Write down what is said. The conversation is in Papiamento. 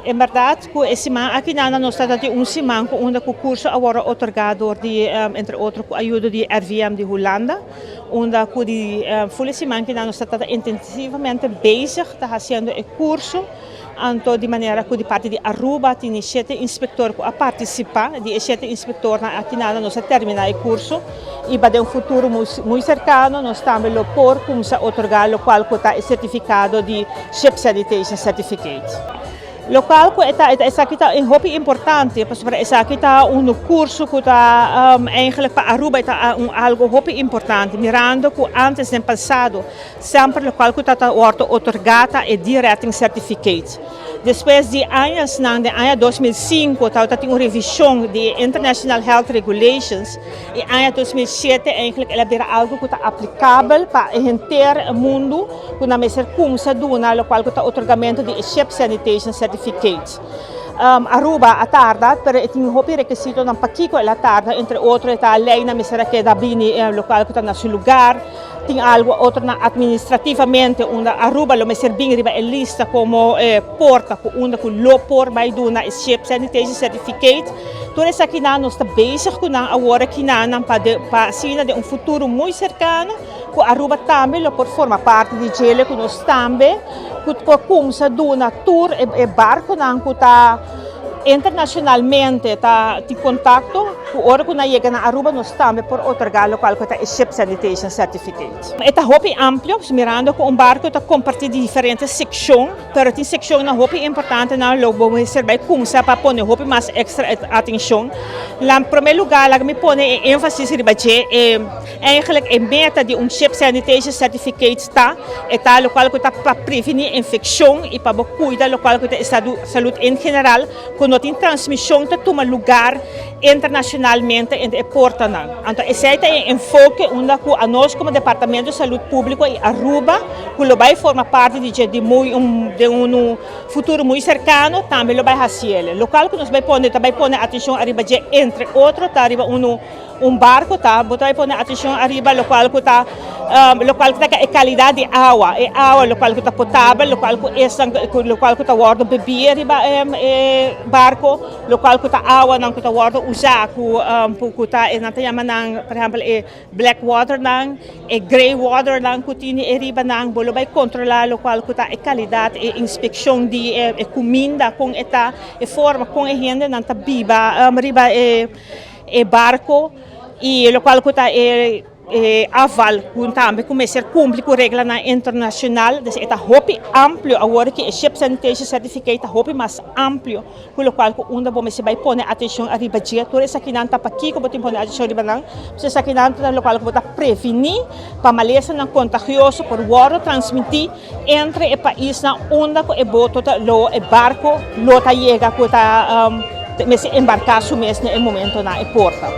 En berdad cu e siman aki nana nos ta tin un siman cu unda cu curso a wordo otorga door di entre otro cu ayudo di RVM di Hulanda, unda cu di full e siman aki nos ta ta intensivamente bezig ta haciendo e curso. Anto di manera cu di parti di Aruba tin shete inspector cu a participa, di e shete inspectornan aki nana nos a termina e curso y ba den un futuro muy cercano nos tambe lo por cuminsa otorga locual cu ta e certificado di Ship Sanitation Certificate. Locual cu e ta, esaki ta hopi importante pasobra esaki ta un curso cu ta eigenlijk pa Aruba e ta un algo hopi importante mirando cu antes den pasado semper locual cu ta ta wordo otorga ta e D-Rating Certificate. Despues di añasnan, den aña 2005 tabata tin un revision di e International Health Regulations y aña 2007 eigenlijk el a bira algo cu ta aplicabel pa e henter mundo cu nan mester cuminsa duna locual cu ta otorgamento di e Ship Sanitation Certificate. Aruba a tarda, pero e tin hopi requisitonan pakico el a tarda, entre otro e ta leynan mester a keda bini locual cu ta na su lugar. Tin algo otronan administrativamente unda Aruba lo mester bin riba e lista como porta cu unda cu lo por bay duna e Ship Sanitation Certificate. Tur esakinan nos ta bezig cu nan awor akinanan pa pa asina den un futuro muy cercano cu Aruba tambe lo por forma parti di djele cu nos tambe cu por cuminsa duna tur e barconan cu ta internacionalmente ta tin contacto cu ora cu nan yega na Aruba nos tambe por otorga locual cu ta e Ship Sanitation Certificate. E ta hopi amplio, mirando cu un barco ta comparti di diferente seccion, pero tin seccionnan hopi importante nan lo bo mester bay cuminsa pa pone hopi mas extra atencion. Na prome lugar laga mi pone e enfasis riba dje, e eigenlijk e meta di un Ship Sanitation Certificate ta, e ta locual cu ta pa preveni infeccion y pa bo cuida locual cu ta e salud en general, cu no tin transmision ta tuma lugar internacionalmente entre e portanan. Anto esey ta e enfoke unda cu anos como Departamento di Salud Publico y Aruba cu lo bay forma parti di dje di muy un den un futuro muy cercano tambe lo bay haciele. Locual cu nos bay pone ta bay pone atencion ariba dje entre otro ta riba uno Un barco ta, bo ta bay pone atencion ariba locual cu ta, locual cu ta e calidad di awa, e awa locual cu ta potabel, locual cu esnan, locual cu ta wordo bebi riba e barco, locual cu ta awanan cu ta wordo usa cu cu ta nan ta yama nan por ehempel e black waternan, e grey waternan cu tini e riba nan, bo lo bay controla locual cu ta e calidad, e inspeccion di e cuminda con e ta, e forma con e hendenan ta biba riba e. E barco y locual cu ta e afval cu tambe cu mester cumpli cu reglanan internacional. Dus e ta hopi amplio awor cu e Ship Sanitation Certificate ta hopi mas amplio cu locual cu unda bo mester bay pone atencion ariba dje. Tur esakinan ta pakico bo tin pone atencion riba nan? Pasobra esakinan ta locual cu bo ta preveni pa malesanan contagioso por wordo transmiti entre e paisnan unda ku e boto ta lo e barko lo ta yega ku ta mester embarká su mes na e momentonan e porta.